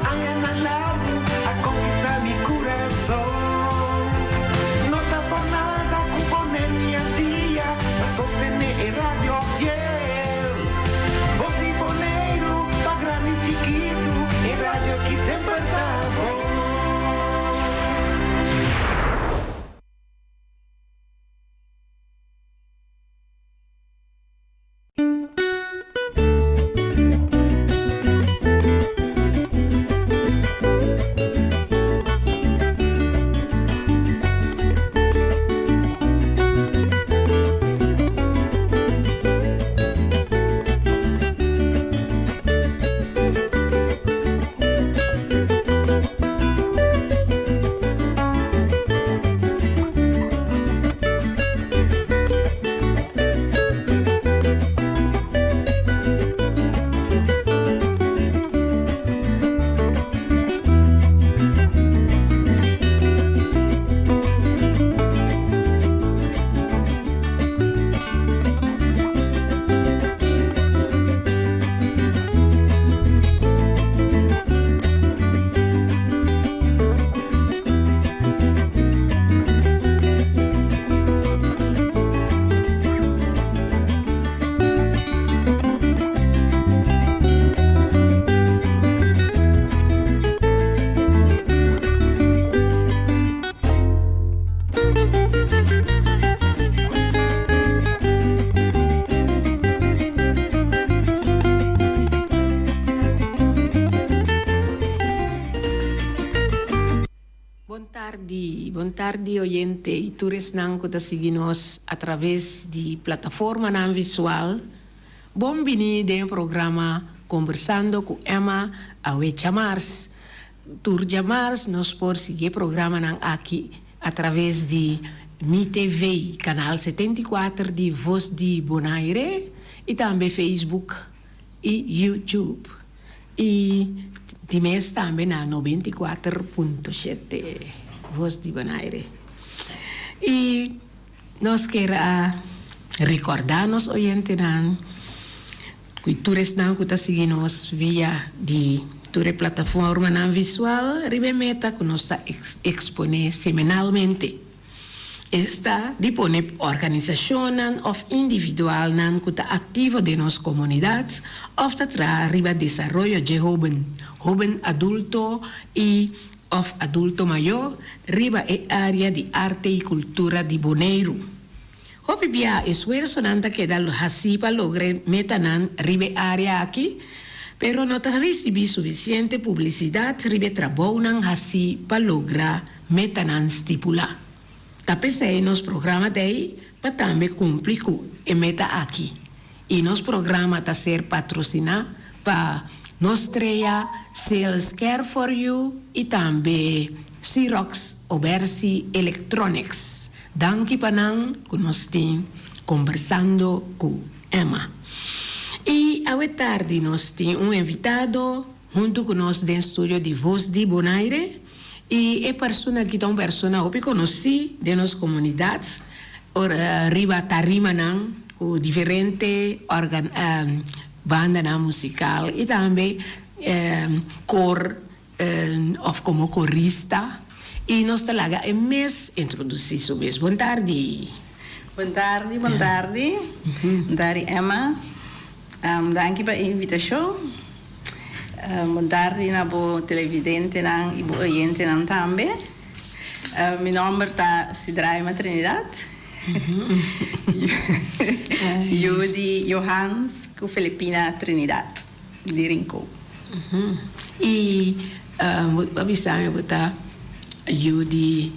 añanan largu a konkistá mi kurason. No ta por nada ku Boneiru i Antia ta sostené e radio fiel. Bos di Boneiru pa grandi i chikitu, e radio ki semper ta bon. Bon tardi, bon tardi oyente y tur esnan cu ta sigui nos a traves di plataformanan visual. Bon bini den e programa Conversando cu Emma awe djamars. Tur djamars nos por sigui e programanan aki a traves di Mi TV, canal 74 di Voz di Bonaire y tambe Facebook y YouTube. Y di mes tambe na 94.7 Voz di Bonaire. Y nos kier a recorda nos oyentenan cu tur esnan cu ta sigui nos via di tur e plataformanan visual riba e meta cu nos ta expone semanalmente. Esta di pone organisashonnan òf individualnan ku ta aktivo den nos komunidat òf ta traha riba desaroyo dje hóben, hóben adulto i òf adulto mayó riba e área di arte i kultura di Boneiru. Hopi bia esfuersonan ta keda hasí pa logra e metanan riba e área aki, pero no ta risibí sufisiente publisidat riba e trabounan hasí pa logra metanan stipulá. Ta p'esei nos programa ta ei pa tambe kumpli ku e meta aki. I nos programa ta ser patrosiná pa Nostrea Sales Care for You i tambe Xerox Obersi Electronics. Danki pa nan ku nos tin Kombersando ku Emma. I awe tardi nos tin un invitado huntu ku nos den studio di Voz di Bonaire. I e persona aki ta un persona hopi konosí den nos komunidat ora riba tarimanan ku diferente organ bandanan musikal i tambe kor òf komo korista i nos ta laga e mes introdusí su mes. Bon tardi. Bon tardi, bon tardi. Bon tardi Emma. Danki pa e invitashon. Bon tardi na bo televidentenan i bo oyentenan tambe. Mi nomber ta Sidraima Trinidad. Yu di Johans ku Felipina Trinidad di Rincon. I bo a bisa mi bo ta yu di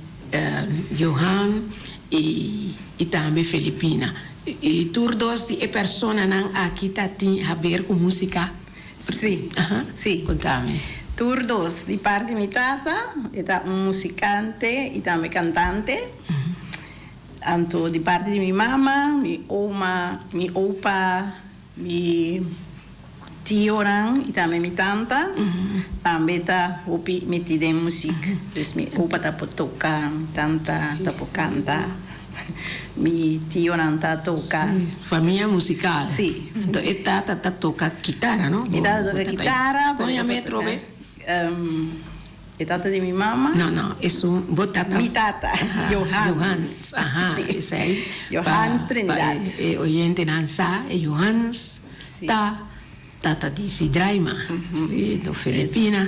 Johan i tambe Felipina. I tur dos di e personanan aki ta tin haber ku músika? Sí, sí. Kontami. Tur dos. Di parti mi tata, e ta un musikante i tambe kantante. Anto di parti di mi mama, mi oma, mi opa, mi tionan i tambe mi tanta tambe ta hopi meti den musik. Dus mi opa ta por toka, mi tanta ta por kanta, mi tionan ta toka. Sí, famia musikal. Sí. Anto e tata ta toka kitara, no? Mi tata toka kitara. Kon yama e trobe? E tata di mi mama. No, no, esun bo tata. Mi tata, Johans. Johans, aha, esei. Johans Trinidad. Pa e oyentenan sa, e Johans ta tata di Sidraima, si, do Filipina.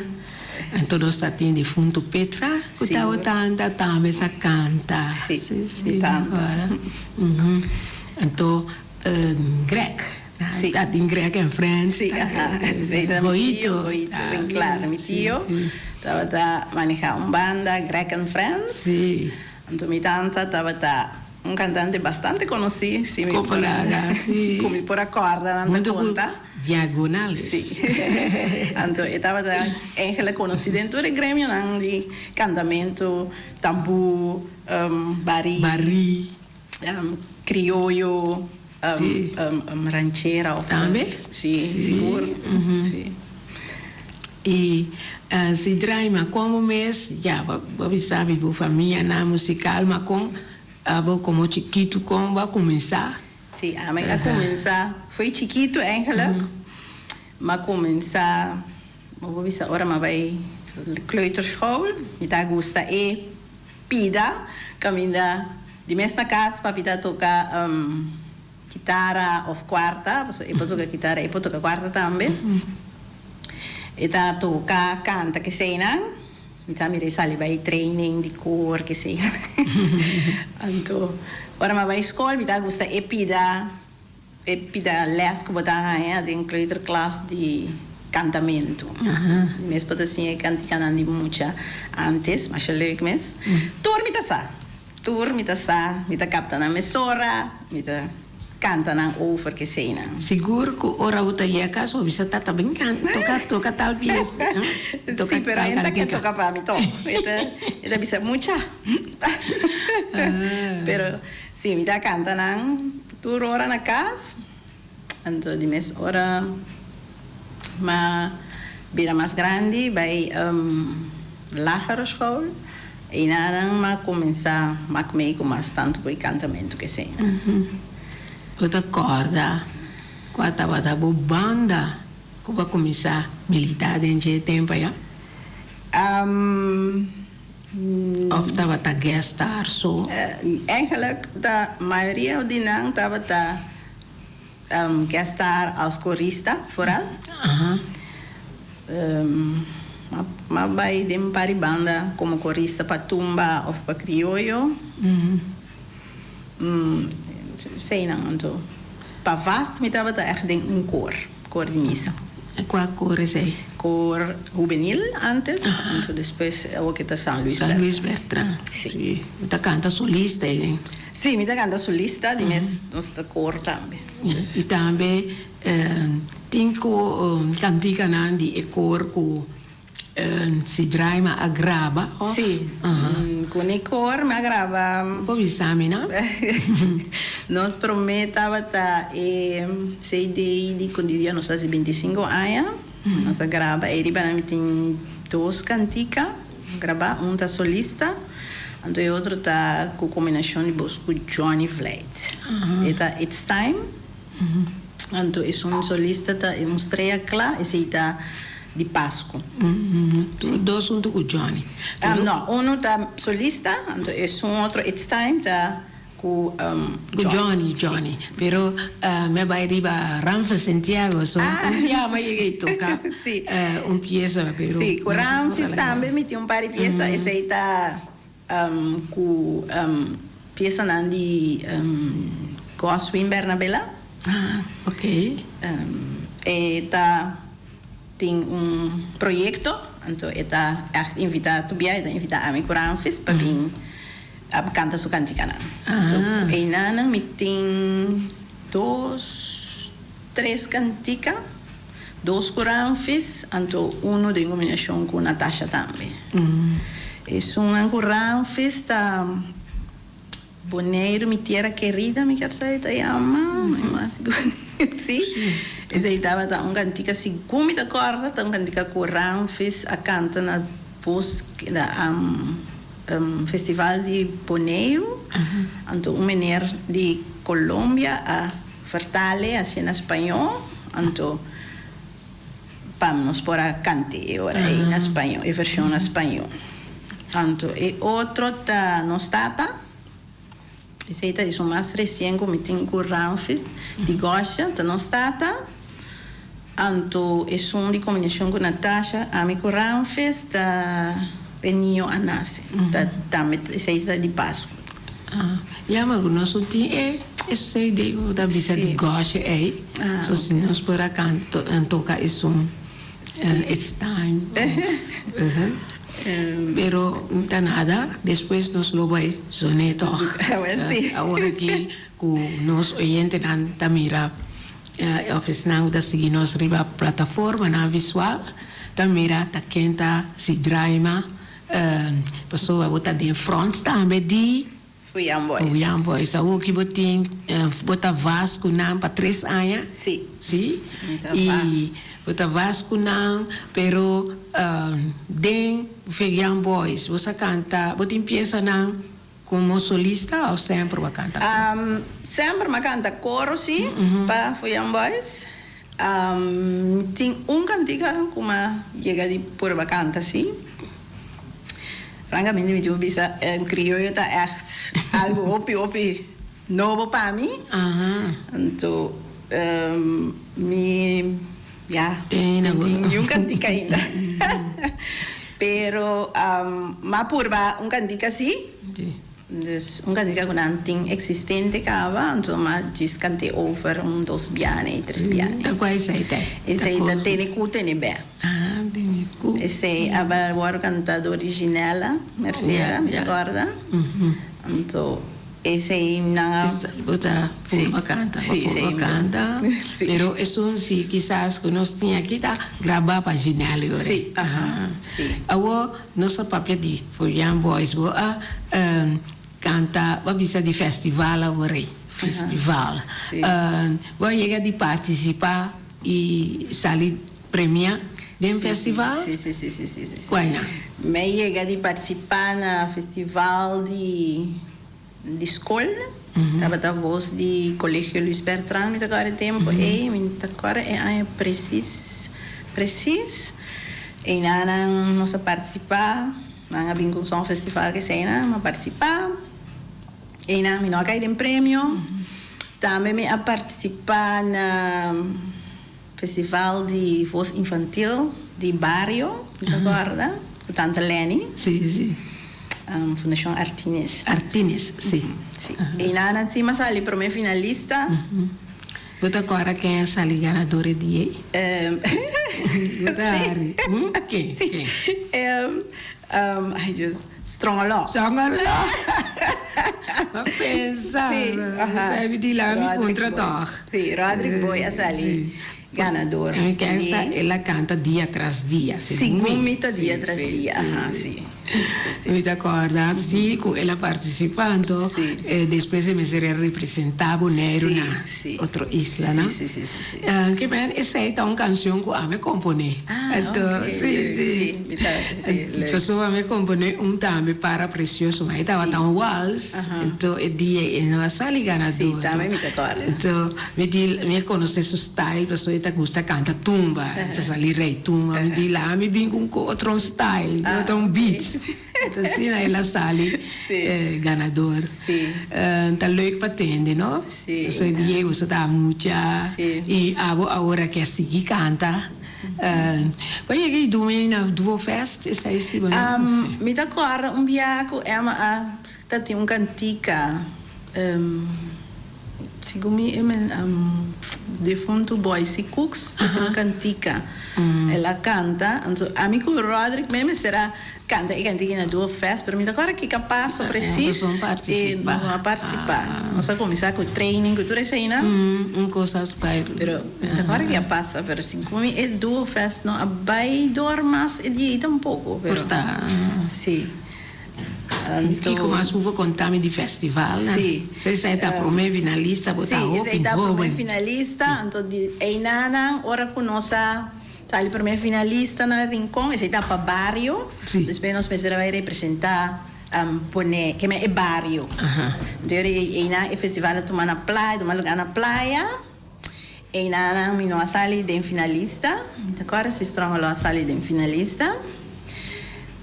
Anto nos ta tin difunto Petra ku tabata tambe sa kanta. Si, si, tanta. Anto Greg. Si. Ta tin Greg and Friends. Si, aha. Esei ta mi tio, Goito, ben claro. Mi tio tabata maneha un banda, Greg and Friends. Si. Anto mi tanta tabata un cantante bastante conoci, si mi por, si. cu mi por a corda nan ta conta. Hunto cu Diagonales. Si. Anto e tabata eigenlijk conoci den tur e gremionan di cantamento, tambu, bari. Bari. Crioyo. Sí. Ranchera of Tambe? Sí, sigur. Sí. I si Draima, kon bo mes, ya, bo bisa mi bo famianan musikal, ma kon abo komo chikitu kon bo a kuminsá? Sí, ami a kuminsá fo'i chikitu eigenlijk. Mi a kuminsá, bo por bisa ora mi a bai kleuterschool, mi ta gusta e Pida caminda di mes na cas papi ta toca kitara of cuarta pasobra e por toca kitara e por toca cuarta tambe e ta toca canta keseynan mi ta mira e sali bay training di koor keseynan anto ora mi a bay school mi ta gusta e pida E pida les ku bo ta haña den kleuterklas di kantamentu. Mes bo ta siña e kantikanan di mucha antes, masha leuk mes. Tur mi ta sa, tur mi ta sa, mi ta kapta nan mesora, mi ta kanta nan over keseinan. Sigur ku ora bo ta yega kas bo bisa tata bin kanta, toka, toka tal pies, toka Sí, pero tal e ta ke kantika. toka pa mi tòg. E ta, e ta bisa mucha. Pero sí, mi ta kanta nan. Tur ora na cas, anto di mes ora m'a bira mas grandi bai lagere school y nanan m'a cuminsa mak mei cu mas tanto cu e cantamento cu esey. Bo ta corda cua tabata bo banda cu bo a cuminsa milita den dje tempo aya? Of tabata guest star so? Eigenlijk ta mayoria di nan tabata guest star als korista vooral. M'a bai den par di banda como korista pa tumba of pa crioyo. Eseinan anto. Pa vast mi tabata echt den un koor, koor di misa. E kua koor esei? Koor hubenil antes, anto despues awor ke ta San Luis San Luis Bertrand. Si. Bo ta kanta solista ei? Si, mi ta kanta solista, di mes nos ta koor tambe. I tambe tin kantikanan di e koor ku Si Draima a graba of? Si, cu ni cor mi a graba. Bo bisa mi no? Nos prome tabata e CD di cu di dia nos haci binticinco aña. Nos a graba ey riba nan mi tin dos cantica graba, un ta solista anto e otro ta cu combinacion di bos cu Johnny Vlijt. E ta It's Time. Anto esun solista ta un strea kla, esei ta di Pasku. Tur dos huntu ku Johnny. No, unu ta solista, anto esun otro It's Time ta ku Ku Johnny, Johnny. Pero mi a bai riba Ramfis Santiago, so un bia mi a yega i toka un piesa, pero. Si, ku Ramfis tambe mi tin un par di piesa, esei ta Ku piesanan di Goswin Bernabela. Ah, ok. E ta tin un proyekto, anto e ta ègt invitá tur bia, e ta invitá ami ku Ramfis pa bin kanta su kantikanan. Anto einanan mi tin dos, tres kantika, Dos ku Ramfis, anto unu den kombinashon ku Natasha tambe. Esunnan ku Ramfis ta Boneiru mi tierra querida mi kier sa e ta yama, mi mas sigur. Si, esei tabata un kantika segun mi ta kòrda ta un kantika ku Ramfis a kanta na bos na festival di Boneiru, anto un meneer di Colombia a. Vertale hasié na spañó, anto Pa nos por a kant'é e ora ei na spañó, e vershon na spañó. Anto e otro ta Nos Tata. Esei ta esun mas resien ku mi tin ku Ramfis di Gosha, ta Nos Tata. Anto esun di kombinashon ku Natasha, ami ku Ramfis ta E Niño a Nase. Ta tambe esei ta di Pasku. Jammer ku nos no tin e CD ku ta bisa di Gosha ei. So si nos por a kanta toka esun It's time of Pero no ta nada, despues nos lo bai zone tog. Awor aki ku nos oyentenan ta mira of esnan ku ta sigui nos riba plataformanan visual ta mira ta ken ta si Draima pasobra bo ta den front tambe di Fuyan Boys. Fuyan Boys. Awor ki bo tin, bo ta vas ku nan pa tres aña? Sí. Sí? Mi ta vas. I bo ta vas ku nan, pero den Fuyan Boys bo sa kanta, bo tin piesanan komo solista òf semper bo a kanta koro? Semper mi a kanta koro sí, pa Fuyan Boys. Mi tin un kantika ku mi a yega di purba kanta sí. Francamente mi tin ku bisa en krioyo ta ègt algu hopi hopi nobo pa mi. Anto mi ya no tin niun kantika ainda. Pero mi a purba un kantika sí. Dus un kantika ku nan tin eksistente kaba, anto m'a djis kant'é over un dos biaha, tres biaha. Ta kua esei ta? Esei ta Tene Ku Tene Bè. Ah, Tene Ku. Esei a wòrdu kantá dor di Ginella Mercera, mi ta kòrda. Anto esei nan a. Bo ta purba kanta, bo purba kanta. Pero esun si kisas ku nos tin aki ta grabá pa Ginella yora. Sí, aha, sí. Awor. Nos a papia di For Young Boys, bo a canta, bo a bisa di festival awor ei, festival. Bo a yega di participa y sali premia den festival? Si, si, si, si, si, si. Cual nan? Mi a yega di participa na festival di di scol, tabata voz di Colegio Luis Bertran mi ta acorda e tempo ey, mi ta acorda e aña precies precies, eynan nan nos a participa, nan a bin cu un song festival keseynan, mi a participa, eynan mi no a cay den premio, tambe mi a participa na festival di voz infantil di bario, mi ta acorda, cu tanta Lenny. Sí, sí. Fundacion Artines. Artines, sí. Sí. Einan nan sí m'a sali prome finalista. Bo ta acorda ken a sali ganador e dia ei? Bo ta hari? Ken? Sí. Ken? Ay Dios. Strongolo. Strongolo! M'a pensa. Sí, aha. Sabi di la mi puntra tog. Sí, Roderick Boy a sali. Ganador Mi pensa el a canta dia tras dia, segun mi. Segun mi ta dia tras dia, aha, si. Mi ta corda si cu el a participa anto despues e mester a representa Boneiru na otro isla, no? Ke men esey ta un cancion cu ami a compone. Anto, si, si. Pasobra ami a compone un tambe para precioso, ma e tabata un wals, anto e dia e no a sali ganador. Anto mi di, mi a conoce su style pasobra e ta gusta canta tumba, e sa sali rey tumba, mi di laha mi bin cu otro style, cu otro beat. Anto asina el a sali ganador. Ta leuk pa tende no? Pasobra e dia boso ta mucha y abo awor a ke sigui canta. Bo yega y dumi na Duo Fest esai si bo no conoce? Mi ta corda un biaha cu Emma a ta tin un cantica. Segun mi e men defuntu Boysie Cooks ta tin un kantika el a kanta anto ami ku Roderick me mester a kanta e kantika na Duo Fest pero mi ta kòrda kiko a pasa presis e nos no a partisipá nos a kuminsá ku training ku tur eseinan pero mi ta kòrda ke a pasa pero segun mi e Duo Fest no a bai dor mas e dia ei tampoko pero si. Anto. Kiko mas bo por konta mi di festivalnan? Sí. So esei ta prome finalista, bo ta Sí, hopi esei ta prome hoben. finalista. Anto di einanan ora ku nos a sali prome finalista na Rincon, esei ta pa bario. Sí. Despues nos mester a bai representá pone ke men e bario. Aha. Anto yora einan e festival a tuma na playa, tuma lugá na playa. Einanan mi no a sali den finalista, mi ta kòrda si Strongolo a sali den finalista,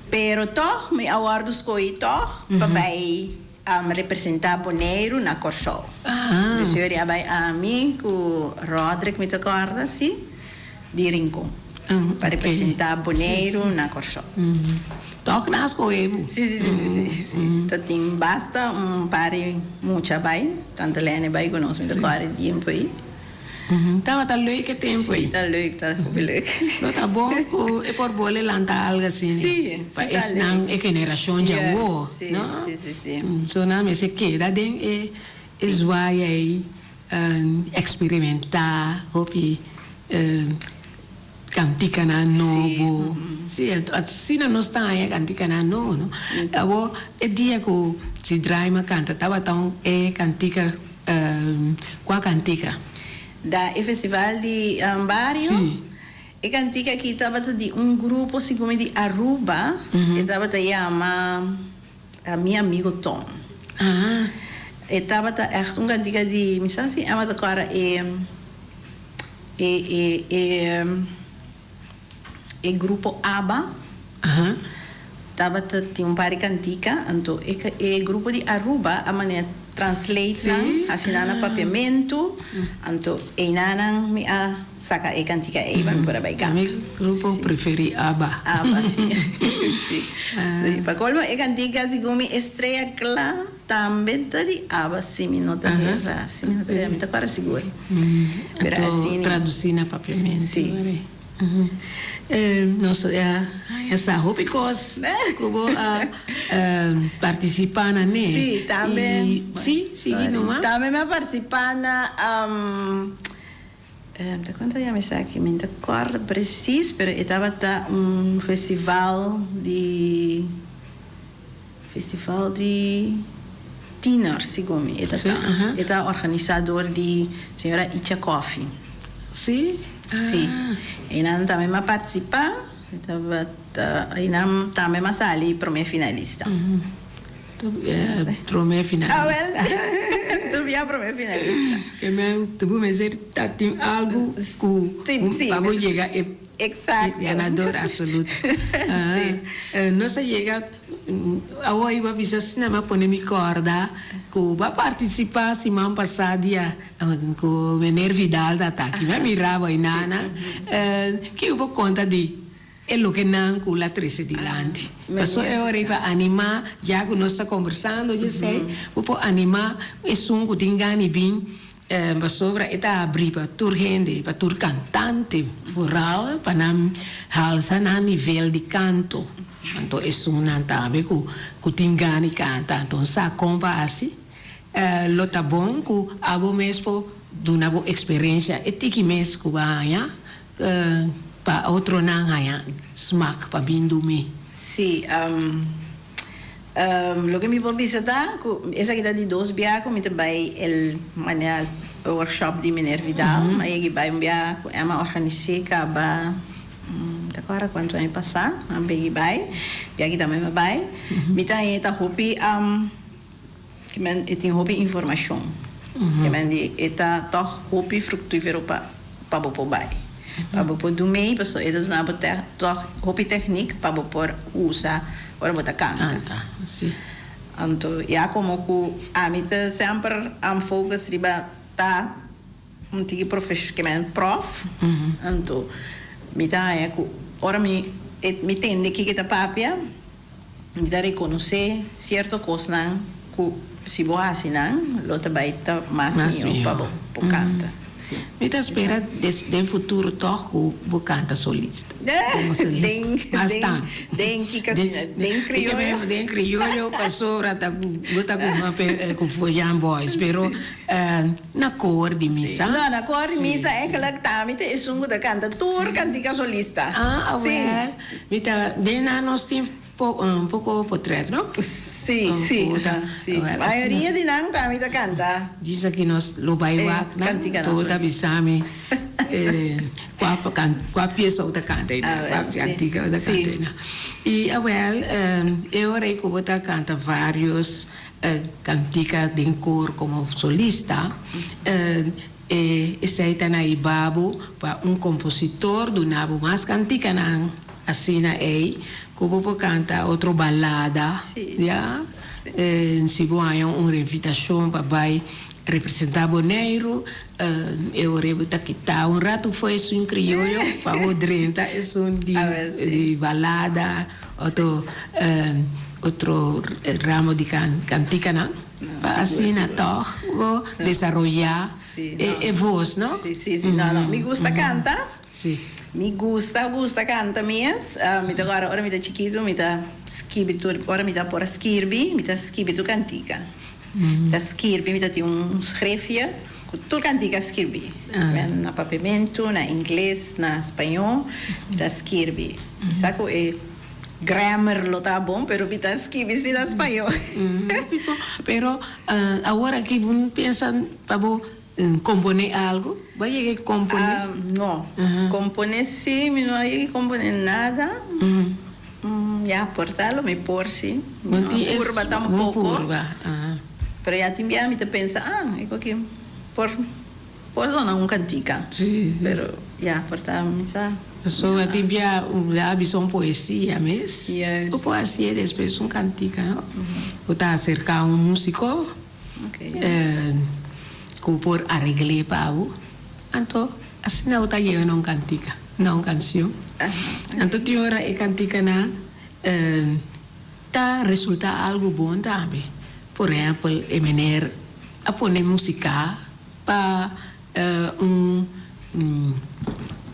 pero tòg mi a wòrdu skohi tòg pa bai representá Boneiru na Kòrsou. Dus yori a bai ami ku Roderick mi ta kòrda si, di Rincon pa representá Boneiru na Kòrsou. Tòg nan a skohe bo? Si, si, si, si, si. Ta tin basta un par di mucha bai, tante Lene bai ku nos mi ta kòrda e tiempo ei. Tabata leuk e tempo ei. Si, ta leuk, ta hopi leuk. Lo ta bon ku e por bole lanta algu asina. Si, si Pa ta leuk. esnan e generashon djawo, Si, no? si, si, si. So nan mester keda den e zwaai ei, eksperimentá hopi kantikanan nobo. Si, asina nos ta haña kantikanan nobo, no? Awor e dia ku Sidraima kanta tabata un e kantika. Kua kantika? Da e festival di bario. Sí. E kantika aki tabata di un grupo segun mi di Aruba. E tabata yama Mi Amigo Tom. Ah. E tabata ègt un kantika di, mi sa si Emma ta kòrda e e e e e grupo Abba. Aha. Tabata tin un par di kantika, anto e e grupo di Aruba a manera translate nan, Sí? hasi nan na papiamentu, anto einanan mi a saka e kantika ei pa mi por a bai kanta. Mi grupo Sí. preferí Abba. Abba, sí. Sí. Sí. Pa colmo e kantika segun mi Estrella Kla tambe ta di Abba, si mi no ta hera, si mi no ta hera, mi ta kòrda sigur. Pero Anto asina. tradusi na papiamentu. Sí. Nos a haña sa hopi kos ku bo a partisipá na ne. Sí, tambe. Sí, sigui numa. Tambe mi a partisipá na, ta konta yama esaki? Mi no ta kòrda presis, pero e tabata un festival di, festival di tiener, segun mi e ta ta. E ta organisá dor di señora Icha Coffie. Sí? Sí. Einan tambe m'a partisipá. E tabata, einan tambe m'a sali promé finalista. Promé finalista. Awel, sí. Tu bia promé finalista. Ke men, tu bo mester ta tin algu ku pa bo yega e ganador absoluto. Nos a yega. Awor i bo a bisa asina mi a pone mi kòrda ku bo a partisipá siman pasá dia ku meneer Vidal ta aki. Mi a mira bo ainana. Kiko bo konta di e loke nan ku la trese dilanti? Pasobra e ora ei pa animá, ya ku nos ta kombersando djesei, bo por animá esun ku tin gana di bin Pasobra e ta abrí pa tur hende, pa tur kantante, vooral pa nan halsa nan nivel di kanto. Anto esunnan tambe ku ku tin gana di kanta, anto sa kon pa hasi. Lo ta bon ku abo mes por duna bo eksperensia e tiki mes ku bo a haña pa otronan haña smak pa bin dumi. Sí. Loke mi por bisa ta ku esaki ta di dos bia ku mi ta bai el manera workshop di Meneer Vidal. Mi a yega bai un bia ku Emma a organis'é kaba mi ta kòrda kuantu aña pasá mi a begi bai. Bia aki tambe mi a bai. Mi ta haña e ta hopi e tin hopi informashon. E ta tòg hopi fruktífero pa. Pa bo por bai. Pa bo por dumei pasobra e ta duna bo tòg hopi tèknik pa bo por usa ora bo ta kanta. Kanta, si. Anto ya komo ku ami ta semper am focus riba ta un tiki profesh ke men prof, anto mi ta haña ku ora mi mi tende kiko e ta papia mi ta rekonosé sierto kosnan ku si bo hasi nan lo ta bai ta mas mihó pa bo por kanta. Sí. Mi ta spera den futuro tòg ku bo kanta solista. Komo solista. Mas tantu. Den kiko asina? Den krioyo? Den krioyo pasobra ta bo ta ku Foyan Boys pero na koor di misa. No, na koor di misa eigenlijk ta mi ta esun ku ta kanta tur kantika solista. Ah, awel. Mi ta den nan nos tin un poko potret no? Sí, sí, sí. Mayoria di nan tambe ta kanta. Djis aki nos lo bai wak nan todo ta bisa mi kua kua piesa bo ta kanta einan, kua kantika bo ta kanta einan. I awel e ora ei ku bo ta kanta varios kantika den kor komo solista. E esei ta na hiba bo pa un kompositor duna bo mas kantikanan asina ei ku bo por kanta otro balada, ya. Si bo haña un invitashon pa bai representá Boneiru, e ora bo ta kitá un ratu for esun krioyo pa bo drenta esun di balada otro otro ramo di kantikanan. Pa asina tòg bo desaroyá e vos, no? Sí, sí, sí. No, no. Mi gusta kanta. Sí. Mi gusta, gusta kanta mes. Mi ta kòrda ora mi ta chikitu mi ta skibi tur, ora mi ta por a skirbi, mi ta skibi tur kantika. Mi ta skirbi, mi ta tin un schriftje ku tur kantika skirbi. Na papiamentu, na ingles, na spañó, mi ta skirbi. Mi sa ku e Grammar lo ta bon, pero mi ta skibi si na spañó. Pero awor aki bo no pensa pa bo komponé algo? Bo a yega e komponé? No. Komponé si, mi no a yega e komponé nada. Ya, por ta lo mi por si. Mi no a purba tampoco. Bo purba, aha. Pero ya tin bia mi ta pensa, ah, e ku aki por. Por dona un kantika. Sí, sí. Pero ya, por ta mi sa. Pasobra tin bia un a bisa un poesia mes. Juist. Bo por hasié despues un kantika, no? Bo ta aserká un músiko. Ok. Ku por aregl'é pa bo. Anto asina bo ta yega na un kantika, na un kansion. Anto tin ora e kantikanan ta resultá algu bon tambe. Por ehèmpel e meneer a pone musiká. Pa un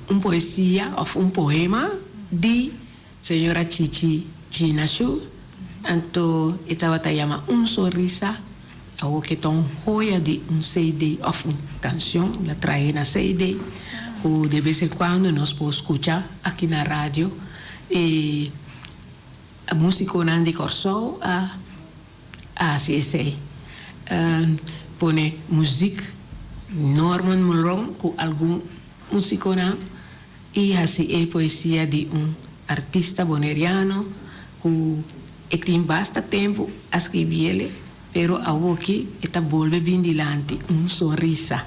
un poesia of un poema di señora Chichi Gina Shu, anto e tabata yama Un Sonrisa, awo ke ta un hoya di un CD of un cancion, la trae na CD, cu de bes en cuando nos por scucha aki na radio, e musiconan di Corsou a. Hasi esei. Pone muzik Norman Mulron ku algun musikonan i hasi e poesia di un artista boneriano ku e tin basta tempu a skribiele pero awoki e ta bolbe bin dilanti un sonrisa.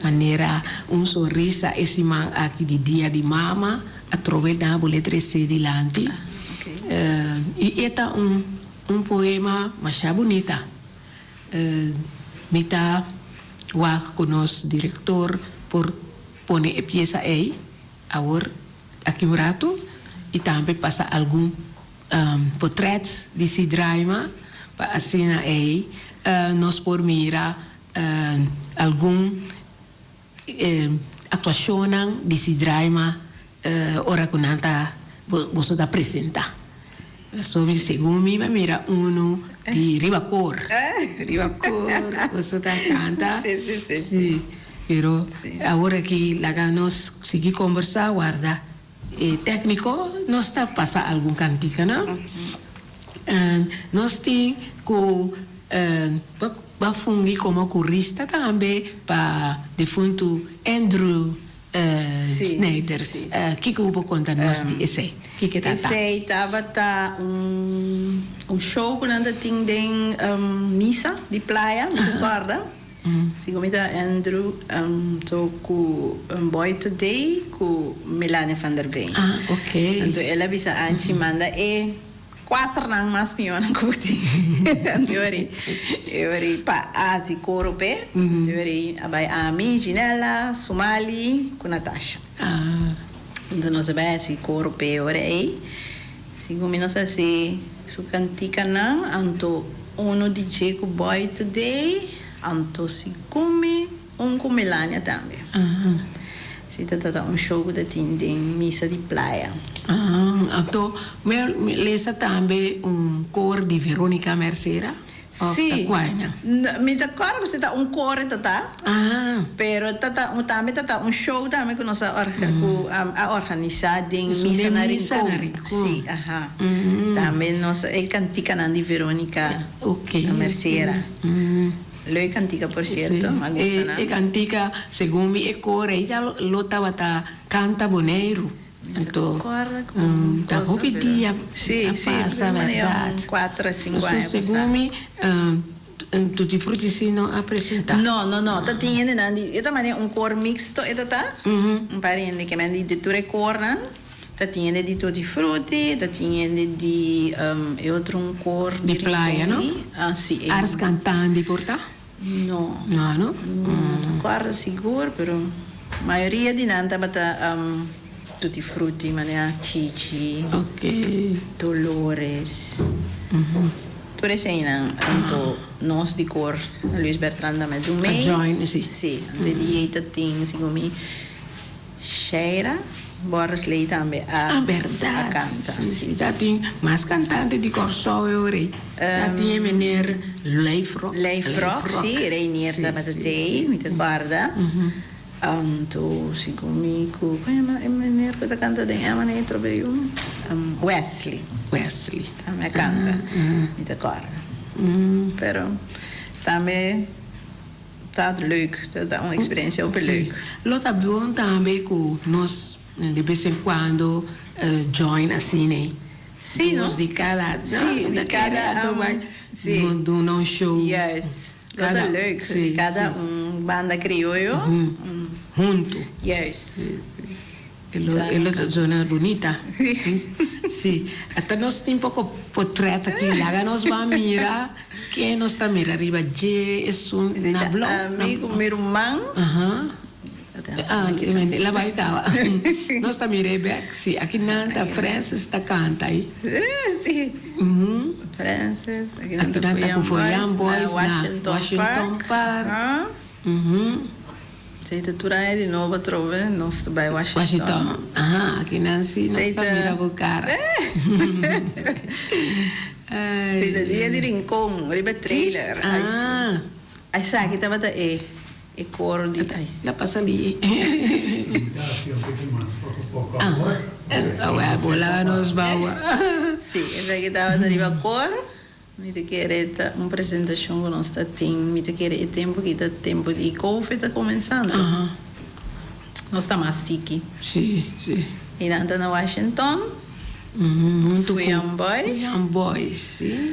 Manera un sonrisa e siman aki di dia di mama atrobe nan a bole trese dilanti i e ta un. Un poema masha bunita. Mi ta wak ku nos direktor por pone e piesa ei awor aki un ratu i tambe pasa algun potrèt di Sidraima pa asina ei nos por mira algun Actuacionnan di Sidraima ora cu nan ta boso ta presenta. So mi segun mi mi a mira uno di riba cor. Riba cor boso ta canta. Si, pero awor aki laga nos sigui combersa warda e tecnico nos ta pasa algun cantica no. Nos tin cu Bo a fungi komo kurista tambe pa defuntu Andrew Snijders. Kiko bo konta nos di esei? Kiko ta ta? Esei tabata un show ku nan ta tin den misa di playa, mi ta kòrda. Segun mi ta Andrew to ku Boy Today ku Melania van der Veen. Anto el a bisa Anchi manda e. Kuaternan mas miónan ku bo tin. Anto ori, e ori pa hasi koro p'e. Anto ori a bai ami, Ginella, Sumali ku Natasha. Anto nos a bai hasi koro p'e ora ei. Segun mi nos hasi su kantikanan, anto unu di dje ku Boy Today, anto segun mi un ku Melania tambe. Si ta ta un show ku ta tin den misa di playa. Ah, anto mi lesa tambe un koor di Veronica Mercera of ta kua nan? Si, mi ta kòrda ku si ta un koor e ta ta. Ah. Pero ta ta un tambe ta ta un show tambe ku nos a ku a organisá den misa na Rincon. Si, aha. Tambe nos e kantikanan di Veronica Mercera. Leuk kantika por cierto, m'a gusta nan. E kantika segun mi e kore ya lo tabata kanta Boneiru. Anto ta hopi dia a pasa berdad. Segun mi. Tutti Frutti si no a presenta? No, no, no. Ta tin hendenan di, e ta manera un kor mixto e ta ta. Un par hende ke men di di tur e kornan. Ta tin hende di Tutti Frutti, ta tin hende di e otro un kor di Playa, no? Ah, si. Ars Cantandi por ta? No. No, no? No ta acuerdo sigur, pero mayoria di nan tabata Tutti Frutti, manera Chichi, Dolores, tur eseinan. Anto nos di kor Luis Bertrand tambe a dun mee. A join, si. Si, anto e dia ei ta tin, segun mi, Sheira Borsley tambe a Ah, berdad. a canta. Si, si. Ta tin mas cantante di Corsou e ora ei. Ta tin e meneer Leif Rock. Leif Rock, si. Reinier tabata tei, mi ta corda. Anto segun mi cu, con yama e meneer cu ta canta den Emma Neitro trobe yu? Wesley. Wesley. Tambe a canta, mi ta corda. Pero tambe. Ta leuk, ta ta un experiencia hopi leuk. Lo ta bon tambe cu nos de bes en cuando join asina ey. Sí, no? Nos di cada, Sí, di cada, sí. Duna un show. Juist. Lo ta leuk, di cada un banda crioyo. Hunto. Juist. E lo e lo ta zona bunita. Si. Ata nos tin poko potret aki. Laga nos ban mira ken nos ta mira riba dje. Esun na blou. Ami ku mi ruman. Aha. Ah, el a bai kaba. Nos ta mira e bek. Si, aki nan ta Francis ta kanta ai. Si. Francis. Aki nan ta ku Foyan Boys na Washington Park. Esei ta tur aña di nobo atrobe nos ta bai Washington. Washington, aha, aki nan si nos ta mira bo cara. Esei ta dia di Rincon, riba e trailer. Ah. Esaki tabata e e coro di ai. La pasa li. Awe bola nos bawa. Si, esaki tabata riba coro. Mi ta kere ta un presentashon ku nos ta tin. Mi ta kere e tempu ki ta tempu di covid ta kuminsando. Nos ta mas tiki. Sí, sí. I nan ta na Washington. Huntu ku Young Boys. Young Boys, sí.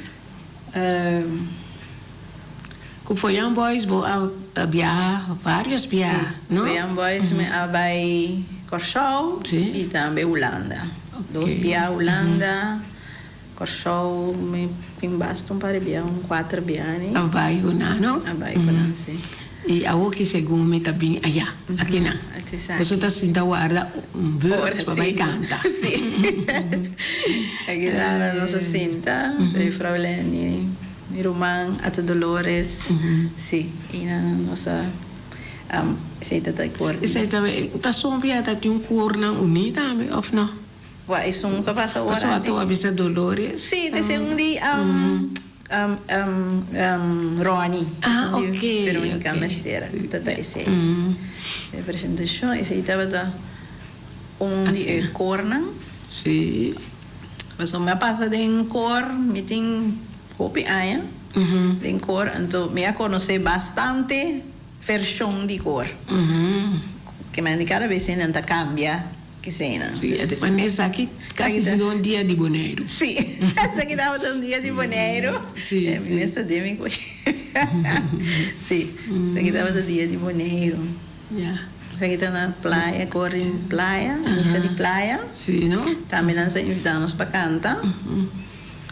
Ku For Young Boys bo a biaha varios biaha, no? Sí, For Young Boys mi a bai Kòrsou i tambe Hulanda. Dos biaha Hulanda. Kòrsou mi tin basta un par di bia, un kuater bia ni. A bai ku nan, no? A bai ku nan, si. I awor ki segun mi ta bin ayá, aki nan. Boso ta sinta warda un beurt pa bai kanta. Si. Aki nan nos a sinta, juffrouw Lenny, mi ruman, Ata Dolores, si, i nan nos a esei ta ta e kor. Esei ta pasobra ta tin un kornan uní tambe, òf no? Wa esun ku a pasa ora. Pasobra ato a bisa Dolores. Sí, ta esun di Ronnie. Ah, ok. Veronica Mestera. Ta ta esei. E presentashon esei tabata un di e kornan. Sí. Pasobra mi a pasa den kor, mi tin hopi aña den kor, anto mi a konosé bastante vershon di kor. Ke men di kada bes nan ta kambia. Keseinan. Sí, e manera esaki kasi si no un dia di Boneiru. Sí, esaki tabata un dia di Boneiru. Sí, sí. Mi mes ta demi ku Sí, esaki tabata dia di Boneiru. Ya. Esaki ta na playa, kor di playa, misa di playa. Sí, no? Tambe nan sa invitá nos pa kanta.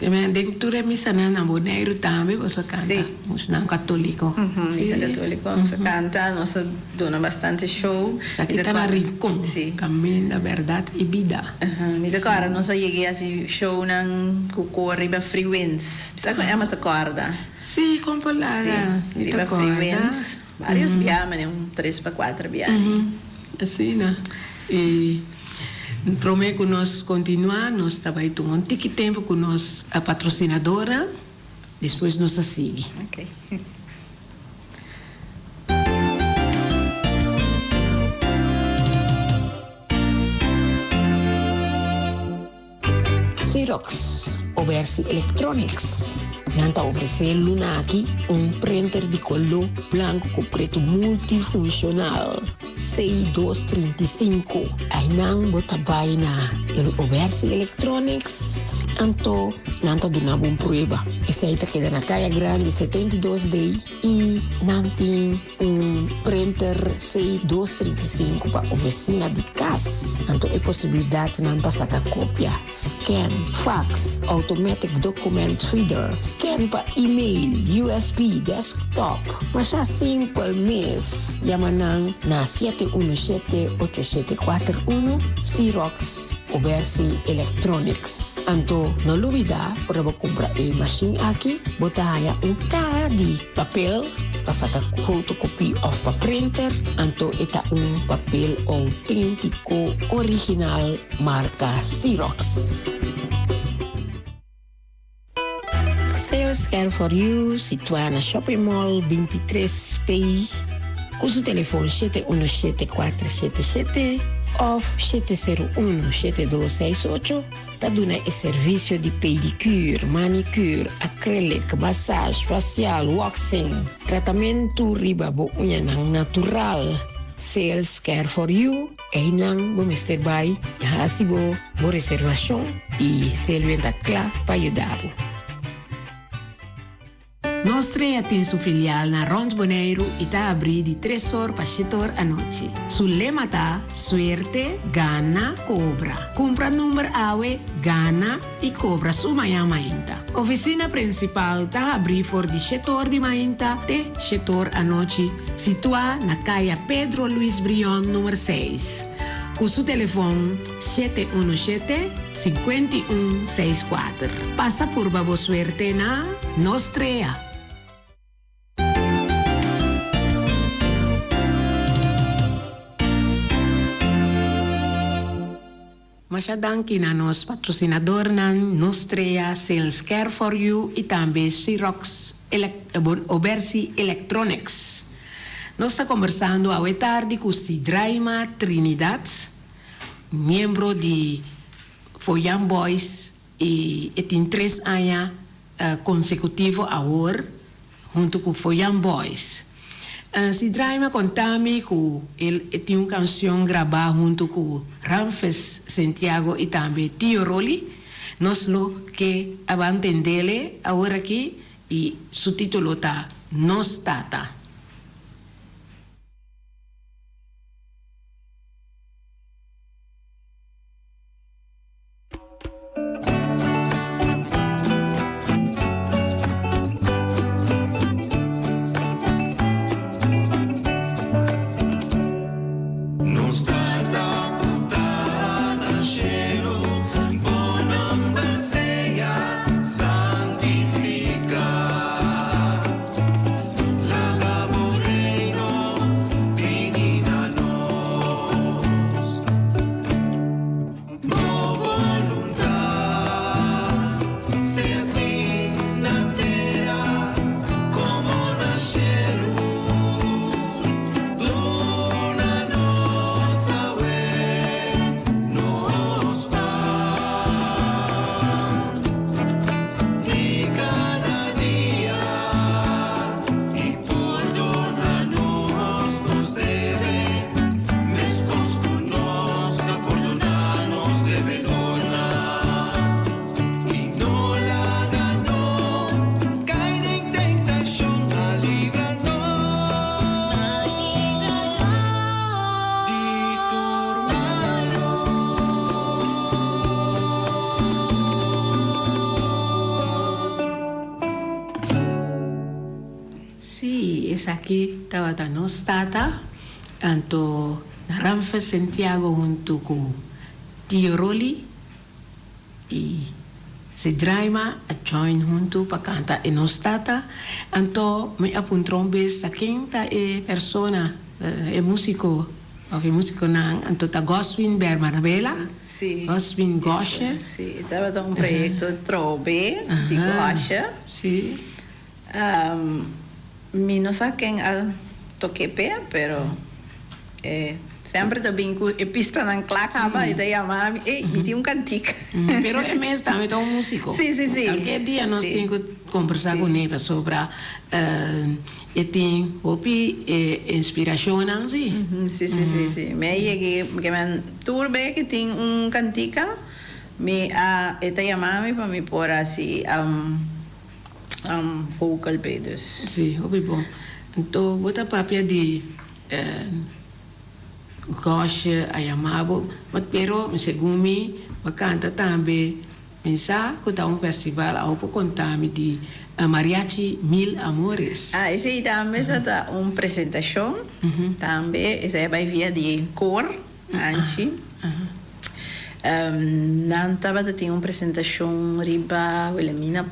Den tur e misanan na Boneiru tambe boso a kanta? Sí. Misanan katoliko. Misa katoliko nos a kanta, nos a duna bastante show. Esaki ta na Rincon, Kaminda, Bèrdat i Bida. Mi ta kòrda nos a yega hasi shownan ku kor riba Freewinds. Mi sa ku Emma ta kòrda. Sí, kon por laga. Sí, riba Freewinds. Varios bia, mane un tres pa kuater bia. Asina. I prome ku nos kontinuá, nos ta bai tuma un tiki tempu ku nos patrosinadornan, despues nos ta sigui. Ok. Xerox Obersi Electronics. Nan ta ofresé luna aki un printer di koló blanku ku pretu multifunshonal C2 35. Einan bo ta bai na El Obersi Electronics. Anto nan ta duna bo un prueba. Esei ta keda na Kaya Grandi 72 D i nan tin un printer C dos 35 pa ofisina di kas. Anto e posibilidatnan pa saka kopia, scan, fax, automatic document feeder, scan pa email, USB, desktop. Masha simpel mes. Yama nan na 717 8741, Xerox Obersi Electronics. Anto no lubida ora bo kumpra e mashin aki bo ta haña un kaha di papel pa saka fotokopie òf pa printer, anto e ta un papel outéntiko original marka Xerox. Sales Care for You situá na Shopping Mall 23 P ku su telefon shete uno shete kuater shete shete òf shete sero uno shete dos seis ocho ta duna e servisio di pedicure, manicure, acrylic, massage, facial, waxing, tratamentu riba bo uñanan natural. Sales Care for You. Einan bo mester bai hasi bo bo reservashon i Selwyn ta kla pa yuda bo. Nos Trea tin su filial na rond Boneiru i ta abrí di tres or pa shete or anochi. Su lema ta, Suerte, gana, kobra. Kumpra number awe, gana i kobra su mañan mainta. Ofisina prinsipal ta habrí for di shete or di mainta te shete or anochi, situá na Kaya Pedro Luis Brion number seis, ku su telefon 717 51 64. Pasa purba bo suerte na Nos Trea! Masha danki na nos patrosinadornan, Nostrea, Sales Care for You y tambe Xerox Obersi Electronics. Nos ta combersando awe tardi cu Sidraima Trinidad, miembro di Foyan Boys y e tin tres aña consecutivo awor hunto cu Foyan Boys. Sidraima a conta mi cu el e tin un cancion graba hunto cu Ramfes Sentiago y tambe Tio Rolly. Nos lo ke a ban tendele awor aki y su titulo ta Nos Tata. Nos Tata ku ta na shelu, bo nomber sea santifiká. Laga bo reino bini na nos. Bo boluntat sea así na tera komo na shelu. Duna nos awe nos pan di kada dia i pordona nos nos debe. Meskos ku nos a pordoná nos debedornan, i no laga nos kai den tentashon, ma libra nos di tur malu. Sí, esaki tabata nos tata, anto na Ramfes Sentiago huntu ku Tio Rolly i Sidraima a join huntu pa kanta e Nos Tata. Anto mi a puntra un bes ta ken ta e persona, e musiko of e musikonan, anto ta Goswin Bermarabela, Sí. Goswin Goshe. Sí, tabata un proyekto trobe di Goshe. Sí. Mi no sa ken a toke p'e, pero e semper ta bin ku e pistanan kla kaba e ta yama mi, ey, mi tin un kantika. Pero e mes tambe ta un musiko. Sí, sí, sí. Kalke dia nos tin ku kombersá kuné pasobra e tin hopi inspirashonnan, sí. Sí, sí, sí, sí. Mi a yeg'é, ke men tur be ke tin un kantika. Mi a e ta yama mi pa mi por hasi vocal p'e dus. Si, hopi bon. Anto bo ta papia di Goshe a yama bo, pero segun mi bo a canta tambe Mi sa cu ta un festival awo por conta mi di Mariachi Mil Amores. Ah, esey tambe ta ta un presentacion tambe, esey a bay via di koor, Anchi. Nan tabata tin un presentacion riba Wilhelmina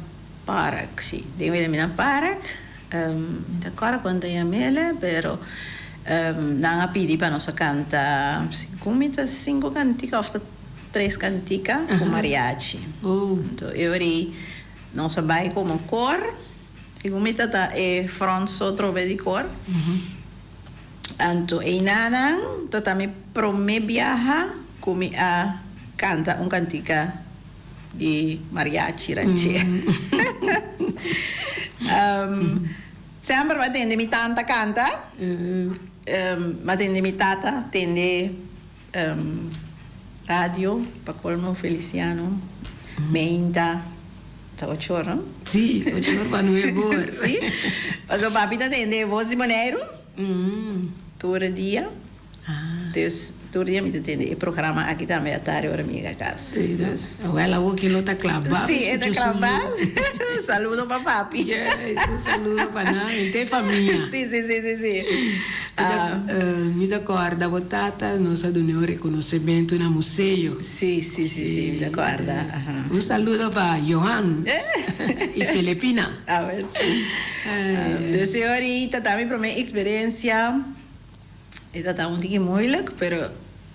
Park, si, den Wilhelmina Park, mi ta acorda con ta yam'el, pero nan a pidi pa nos a canta, segun mi ta cinco cantica of ta. Tres kantika ku mariachi. Anto e ora ei nos a bai komo kor i ku mi tata e front so trobe di kor. Anto einanan ta ta mi prome biaha ku mi a kanta un kantika di mariachi ranchero. Semper mi a tende mi tanta kanta, mi a tende mi tata tende. Radio pa colmo Feliciano meinta ta ocho or no? Si, ocho or pa nuebe or. Si, pasobra papi ta tende e voz di Boneiru tur dia. Dus tur dia mi ta tende e programa aki tambe atari ora mi yega cas. Si, dus awel awo ki lo ta claba. Si, e ta claba. Saludo pa papi. Yes, un saludo pa nan henter famia. Si, si, si, si, si. Mi ta corda bo tata nos a duna un reconocimento na museo. Si, si, si, si, mi ta corda. Un saludo pa Johan y Filipina. Awel si. Dus e orita ta mi prome experiencia. E ta ta un tiki moeilijk, pero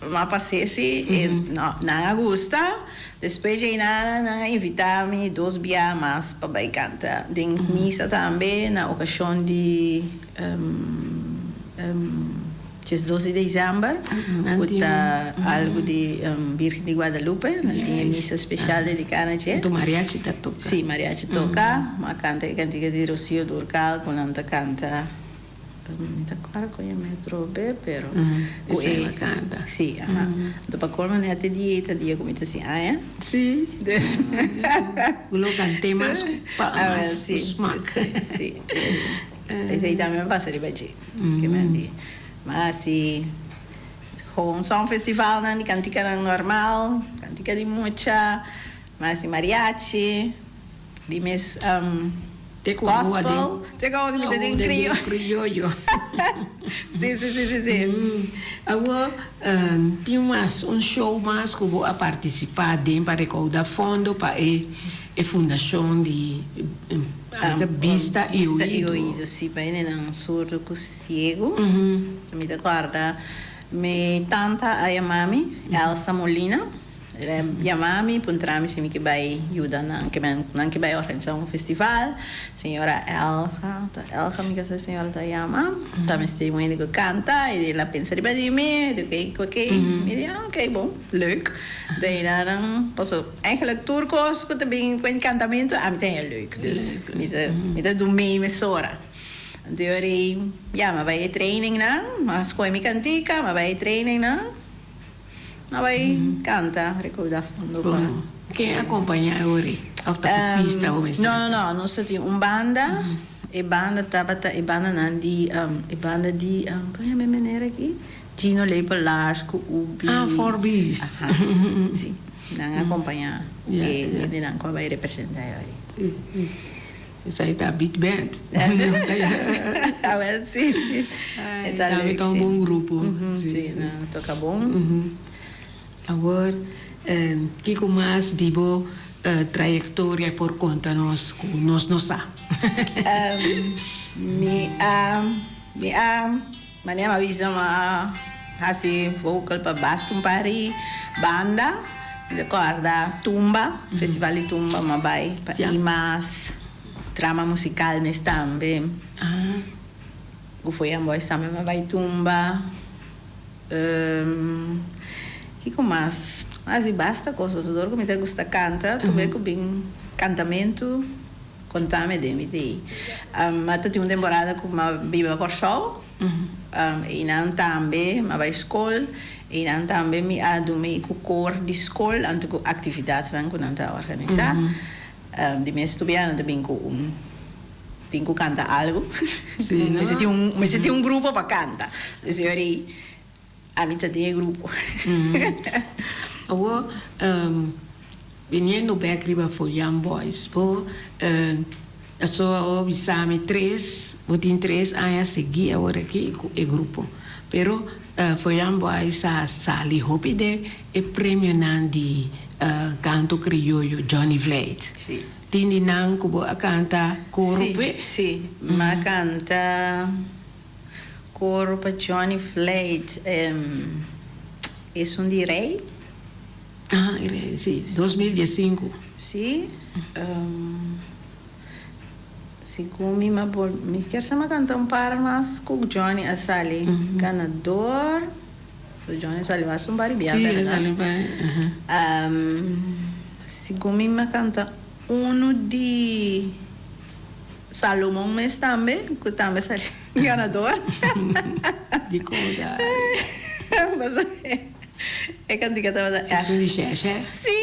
m'a pas'é si e no, nan a gusta. Despues djei nan nan a invitá mi dos bia mas pa bai kanta den misa tambe na okashon di diesdos di desèmber ku ta algu di Birgen di Guadalupe. Nan tin e misa speshal dediká na dje. Anto mariachi ta toka? Si, mariachi toka. M'a kanta e kantika di Rocío Dúrcal ku nan ta kanta. Mi ta kòrda ku e metro be pero ku e si aha anto pa colmo nèt e dia ei ta dia ku mi ta sin aña. Si ku lo kant'é mas ku pa mas ku smak. Si esei tambe mi pasa riba dje ke mi a di ma si gewoon son festivalnan di kantikanan normal kantika di mucha ma si mariachi. Di mes Te cu awa den. Gospel. Te cu awa mi ta den crio. Crioyo. Si, si, si, si, si. Awo tin mas, un show mas cu bo a participa den pa recauda fondo pa e e fundacion di Bista y Oido. Bista y Oido, si, pa hendenan surdo cu ciego. Mi ta corda mi tanta a yama mi, Elsa Molina. El a yama mi, puntra mi si mi ke bai yuda nan, ke nan ke bai organisa un festival. Señora Elga, ta Elga mi ke sa señora ta yama, ta mester un hende ku kanta, i el a pensa riba di mi, di oke ku oke. Mi di, ah oke, bon, leuk. Dei nan, paso eigenlijk tur kos ku ta bin ku enkantamentu ami ta haña leuk, dus mi ta mi ta dun mei mesora. Anto ora ei, ya, mi a bai e trainingnan, mi a skohe mi kantika, mi a bai e trainingnan. A bai canta recorda fondo pa. Ken a acompaña e ora ei? Of ta cu pista bo mester? No, no, no. Nos ta tin un banda. E banda tabata e bandanan di e banda di con yama e meneer aki? Gino Lepelaars cu Ubi. Ah, Four B's. Aha, si. Nan a acompaña e hendenan cu a bai representa e ora ei. Si, si. Esei ta big band. Awel si. E ta leuk si. Ta un bon grupo. Si, nan toka bon. Awor, kiko mas di bo trayektoria por konta nos ku nos no sa? Mi a, mi a, manera mi a bisa mi a hasi vocal pa basta un par di banda. Mi ta kòrda tumba, festival di tumba mi a bai pa Imas, trama musikal mes tambe. Ku Foyan Boys tambe mi a bai tumba. Kiko mas? Mas di basta kos pasobra dor ku mi ta gusta kanta, tur bes ku bin kantamentu konta mi den mi ta ei. Mi a ta tin un temporada ku mi a biba Kòrsou, einan tambe mi a bai skol. Einan tambe mi a dun mi ku kor di skol anto ku aktividatnan ku nan ta organisá. Di mes stubiannan ta bin ku un tin ku kanta algu. Mester tin un mester tin un grupo pa kanta. Dus e ora ei ami ta den e grupo. Awor biniendo bek riba Foyan Boys bo Paso awor bisa mi tres, bo tin tres aña sigui awor aki ku e grupo. Pero Foyan Boys a sali hopi den e premionan di kanto krioyo Johnny Vlijt. Si. Tin di nan ku bo a kanta koro p'e? Si, si. Mi a kanta koro pa Johnny Vlijt. Esun di Rey. Aha, e rei, si, 2015. Si, segun mi m'a bol, mi kier sa m'a canta un par mas cu Johnny a sali ganador. So Johnny a sali mas un par di bia, Si, verdad? a sali un par, aha. Segun mi m'a canta uno di Salomon mes tambe, cu tambe a sali ganador. Di con ta? Pasobra. E kantika tabata echt. Esun di shèshè? Sí!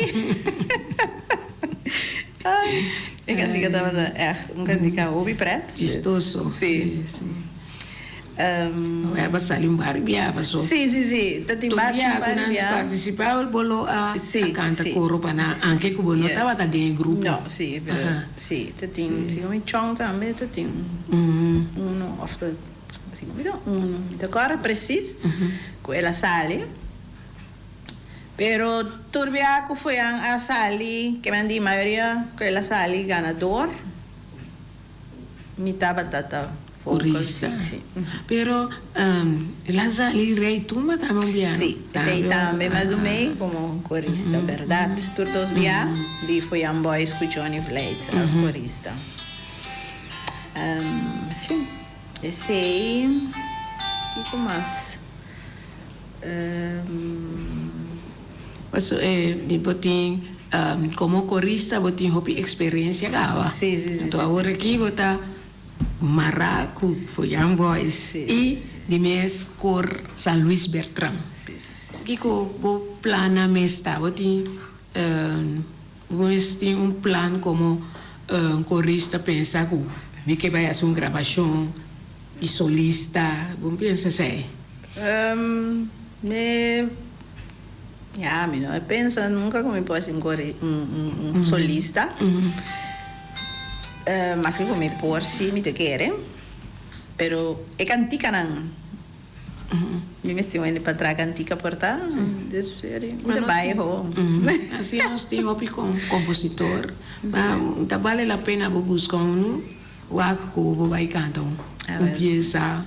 Ai, e kantika tabata echt un kantika hopi pret. Chistoso. Sí. Sí, sí. Awor a sali un bar bia paso. Sí, sí, sí. Ta tin Tur basta bia un ku bar nan bia. partisipá bo lo a Sí, kanta sí. koro pa nan anke ku bo no Yes. tabata den e grupo. No, sí, pero Aha. sí, ta tin, Sí. si mi chon tambe ta tin uno of ta. Mi ta uno, mi ta kòrda presis ku el a sali, pero tur bia ku Foyan a sali, ke men di mayoria ku el a sali ganador, mi tabata ta vocal, Korista. si, si. Pero el a sali Rey Tumba tambe un bia, no? Si, esei tambe mi a dum'ei komo korista, bèrdat. Tur dos bia di Foyan Boys ku Johnny Vlijt as korista. Si. Esei, kiko mas? Paso di bo tin komo korista bo tin hopi eksperensia kaba. Sí, sí, sí. Anto awor aki bo ta mará ku Foyan Voice i di mes kor San Luis Bertran. Sí, sí, sí. Kiko bo plannan mes ta? Bo tin Bo mes tin un plan komo korista pensa ku mi ke bai hasi un grabashon di solista, bo pensa esei? Mi, ya, mi no a pensa nunka ku mi por hasi un un solista. Maske ku mi por si mi ta kere, pero e kantikanan. Mi mester wende pa traha cantica por ta dus mi ta bai ho. Asi nos tin hopi compositor ma ta bale la pena bo busca unu wak cu bo bai canta un pieza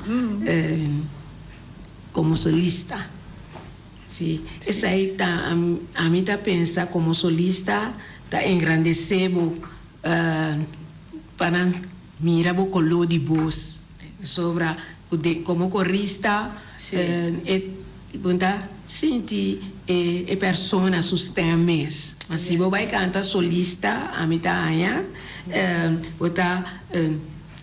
como solista si esai ta ami ta pensa como solista ta engrandece bo pa nan mira bo color di bos. Sobra cu den como corista e bo ta sinti e persona su stem mes. Ma si bo bay canta solista ami ta haña bo ta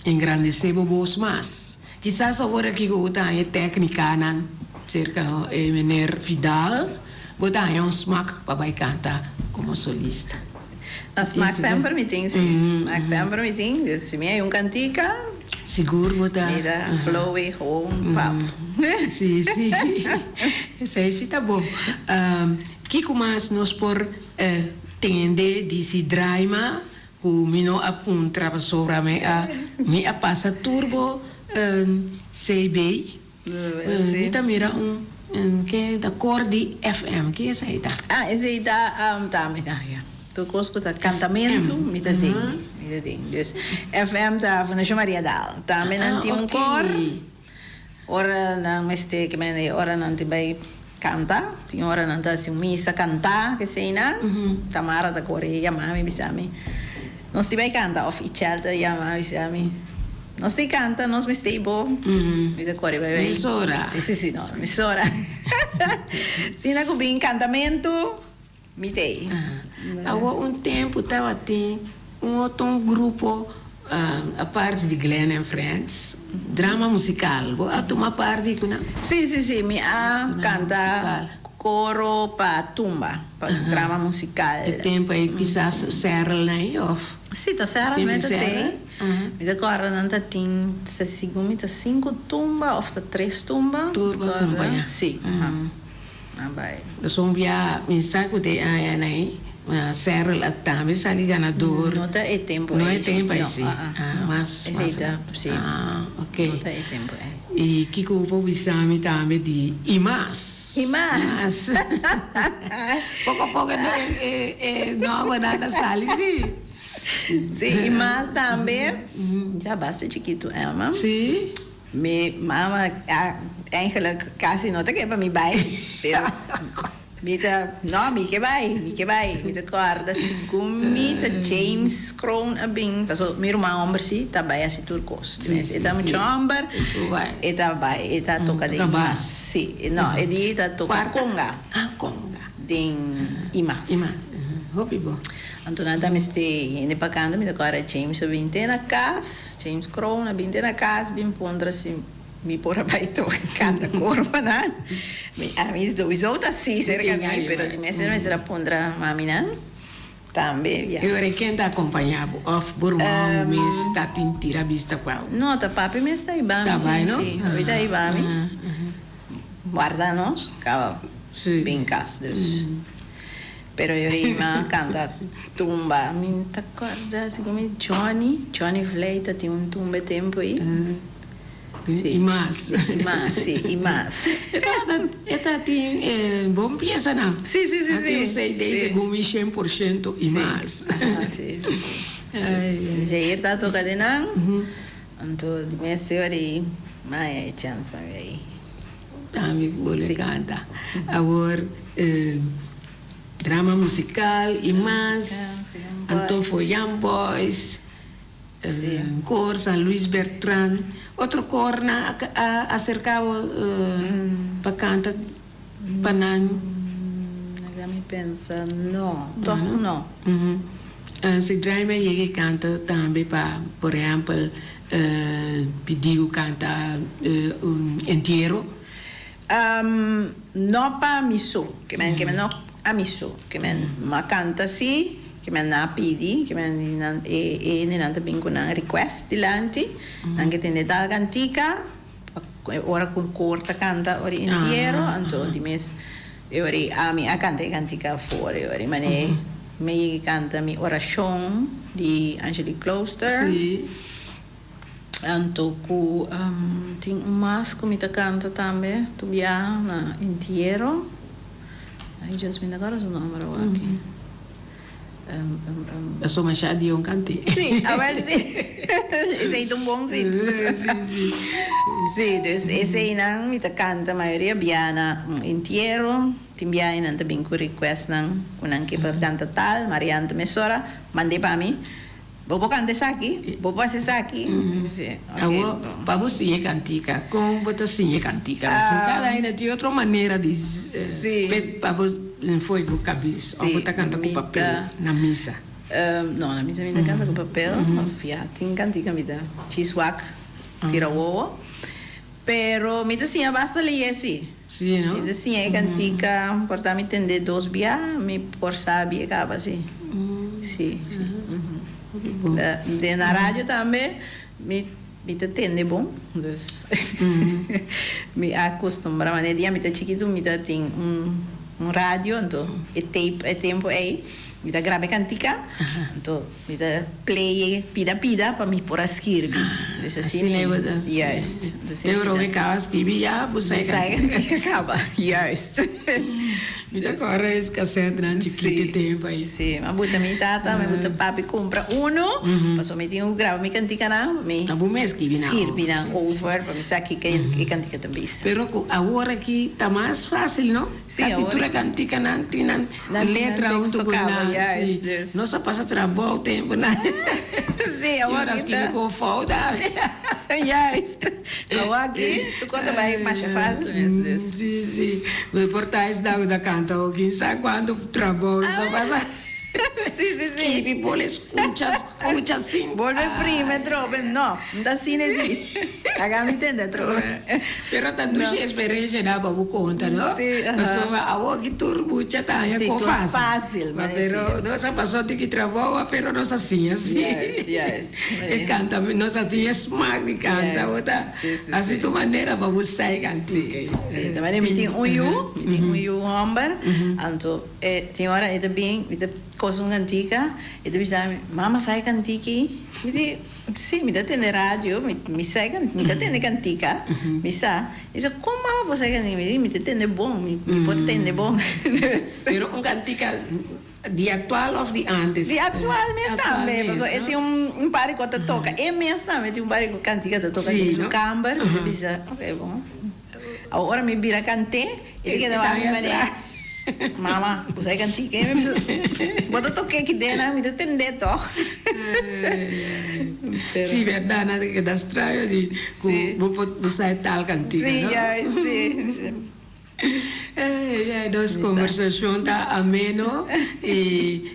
engrandece bo bos mas. Kisas awor aki cu bo ta haña e tecnicanan cerca e meneer Vidal bo ta haña un smak pa bay canta como solista. Smak semper mi tin, si. Smak semper mi tin. Dus si mi hay un kantika. Sigur bo ta. Mi ta flow-e gewoon pap. Si, si. Esei si ta bon. Kiko mas nos por tende di si Draima ku mi no a puntra pasobra mi a mi a pasa tur bo CB. Mi ta mira un ke ta kor di FM. Ke esei ta? Ah, esei ta ta mi ta ya. Tur kos ku ta kantamentu mi ta den. Mi ta den. Dus FM ta Fundashon Maria Daal. Tambe nan tin un kor. Ora nan mester ke mende ora nan tin bai kanta. Tin ora nan ta hasi un misa kantá keseinan. Tamara ta kore yama mi bisa mi. Nos tin bai kanta of Ichel ta yama bisa mi nos tin kanta nos mester i bo mi ta kore bai bai Mesora. Si si si no mesora sina ku bin kantamentu mi ta ei. Awor un tempu tabatin un otro grupo. Aparte di Glenn and Friends, drama musical, bo a tuma parti ku nan? Sí, sí, sí, mi a canta coro pa tumba, pa drama musical. E tempo ei kisas Serrel na ei of? Sí, ta Serrel mi ta tei. Mi ta corda nan ta tin, segun mi ta cinco tumba of ta tres tumba. Tur bo a compaña? Sí. Nan bai. Pasobra un bia mi sa ku te aña nai Serrel a tambe sali ganador. No ta e tempu ei. No e tempu ei si. Ah mas mas. Si. Ah ok. No ta e tempu ei. I kiko bo por bisa mi tambe di Imas. Imas. Poko poko e nòmbernan ta sali si. Si Imas tambe. Ya basta chikitu Emma. Si. Mi mama a eigenlijk casi no ta ke pa mi bai, pero mi ta, no, mi ke bai, mi ke bai. Mi ta corda segun mi ta James Kroon a bin, paso mi ruman homber si ta bai haci tur cos. E ta mucha homber, e ta bai, e ta toca den Imas. Si, no, e di ta toca conga. Ah, conga. Den Imas. Imas, hopi bo. Anto nan ta mester hende pa kanta, mi ta kòrda James a bin te na kas, James Kroon a bin te na kas bin puntra si mi por a bai toka kanta koro pa nan. Mi ami souiso ta si serka mi, pero di mester mester a puntra maminan tambe ya. E ora ken ta akompañá bo òf bo ruman mes ta tin tira bista kua? No, ta papi mes ta hiba mi. Ta bai no? Si, papi ta hiba mi. Warda nos kaba bin kas dus. Pero yo rima canta tumba. Mi ta corda si como Johnny, Johnny Vlei ta tin un tumba e tempo ei. Si. Y mas. Y mas, si, y mas. E tabata, e ta tin bon piesanan. Si, si, si, si. A tin un CD segun mi 100% y mas. Si, si, si. Jair ta toca den nan. Anto di mes ora ei, maya e chance pa mi bay. Tambe bo lo canta. Awor drama musical y mas, anto for Young Boys, koor San Luis Bertrand, otro koornan a acerca bo pa canta pa nan? Laga mi pensa, no, toch no. Si Draima yega y canta tambe pa, por ehempel, Pidi bo canta un entiero? No pa mi so, ke men ke men no a mi so, ke men m'a canta si, ke men nan a pidi, ke men nan e e hendenan ta bin ku nan request dilanti, nan ke tende tal cantica, ora ku koor ta canta ora e entiero, anto di mes e ora ei ami a canta e cantica afor, e ora ei manera mi yega canta mi oracion di Angelique Klooster. Anto ku tin un mas ku mi ta kanta tambe tur biaha na entiero. Ay Dios mi no kòrda su nòmber awor aki. Pasobra masha di un kant'é. Sí, awel sí. Esei ta un bon sí. Sí, sí. Sí, dus eseinan mi ta kanta mayoria biaha na un entiero. Tin biaha nan ta bin ku requestnan ku nan ke pa kanta tal, Marianne ta mesora mand'é pa mi. Bo por canta esaki, bo por haci esaki. Awor, pa bo siña e cantica, con bo ta siña e cantica? Pasobra cada hende tin otro manera di pa bo fo'i bo cabes of bo ta canta cu papel na misa. No, na misa mi ta canta cu papel of ya tin cantica mi ta chiswak, tira wowo. Pero mi ta siña basta leye si. Si, no? Mi ta siña e cantica, por ta mi tende dos bia, mi por sabi e caba si. Si, si. Den na radio tambe mi mi ta tende bon, dus mi a acostumbra, manera dia mi ta chikitu mi ta tin un un radio, anto e tape e tempo ey mi ta graba e cantica, anto Mi ta play e pida pida pa mi por a skirbi. Dus asina Asina bo ta Juist. Dus Te ora bo kaba skirbi ya bo sa e Sa e kantika. kantika kaba. Juist. Mi ta kòrda es kasetnan chikito Si. tempu ei. Si. Mi a buta mi tata, mi buta papi kumpra uno, pasobra mi tin ku graba mi kantikanan pa mi Pa bo mes skirbi nan over. skirbi nan over pa mi sa kiko e kantika ta bisa. Pero ku awor aki ta mas fásil no? Sí, Casi awor tur e canticanan tin nan Nan tin nan letra hunto texto cu caba, nan. juist, Sí. dus. Nos a pasa trabou tempo nan. Sí, awor Tin ora aki skibi ta. cu fout tambe. Juist. Awor aki tur cos ta bay masha facil mes, dus. Sí, sí. Mi por ta esnan cu ta canta hopi, kin sa cuanto trabou nos a pasa. Sí, sí, sí. Skibi, bolbe skucha, skucha sin. Bolbe primi atrobe. No, no ta asina si. Laga mi tende atrobe. Pero ta dushi experiencia nan pa bo conta, no? Sí, aha. Pasobra awor ki tur mucha ta haña Sí, con tur fácil. fácil, Ma mane pero sí. nos a pasó tiki trabou, pero nos a siña sí. Juist, juist. E canta, nos a siña smaak di canta, Juist. bo ta Sí, sí, hasi sí. tu manera pa bo sai cantica. Sí, ta manera mi tin un yu, mi tin un yu homber, anto E tin ora e ta bin, mi ta kosa un kantika, e ta bisa mi, Mama sa e kantika ei? Mi di, Si, mi ta tende radio, mi mi sa e mi ta tende kantika, mi sa. E bisa, Kon mama por sa e kantika? Mi di, Mi ta tende bon, mi mi por tende bon. Pero un kantika di aktual òf di ántes? Di aktual mes tambe, pasobra e tin un par di kos ta toka, e mes tambe tin un par di kantika ta toka den su kamber, mi ta bisa, oke bon. Awor ora mi bira kant'é, e ta keda wak mi manera, Mama, bo sa e kantika? I mi bisa, Bo ta tok'é ki den, mi ta tend'é tòg. Sí, bèrdat, nan ta keda straño di ku bo por bo sa e tal kantika, no? Sí, juist, sí. Ey, nos kombersashon ta ameno i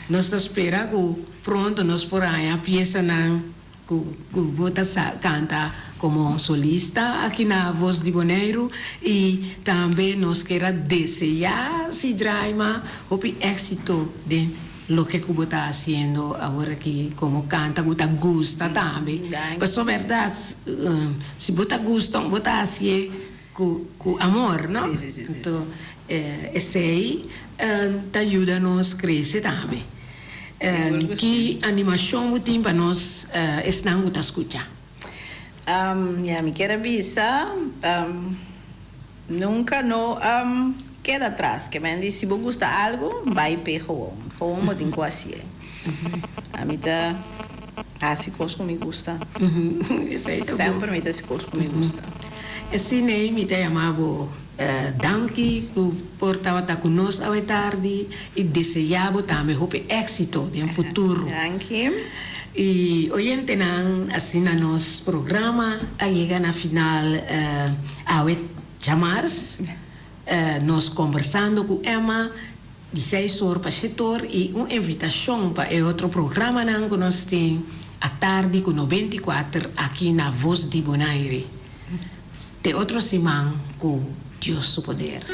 nos ta spera ku pronto nos por haña piesanan Ku bo ta sa kanta komo solista aki na Voz di Boneiru i tambe nos kier a deseá Sidraima hopi éksito den loke ku bo ta hasiendo awor aki komo kanta ku ta gusta tambe. Pasobra bèrdat si bo ta gusta bo ta hasié ku ku amor no. Anto esei ta yuda nos krese tambe. Ki animashon bo tin pa nos esnan ku ta skucha? Ya mi kier a bisa nunka no keda atras. Ke men di si bo gusta algu bai p'e gewoon. Gewoon bo tin ku hasié. Ami ta hasi kos ku mi gusta. Semper mi ta hasi kos ku mi gusta. Esei mi ta yama bo Danki ku por tabata ku nos awe tardi i deseá bo tambe hopi éksito den futuro. Danki. I oyentenan, asina nos programa a yega na final awe djamars. Nos kombersando ku Emma di seis or pa shete or i un invitashon pa e otro programanan ku nos tin atardi ku 94 aki na Voz di Bonaire. Te otro siman ku Dios su poder.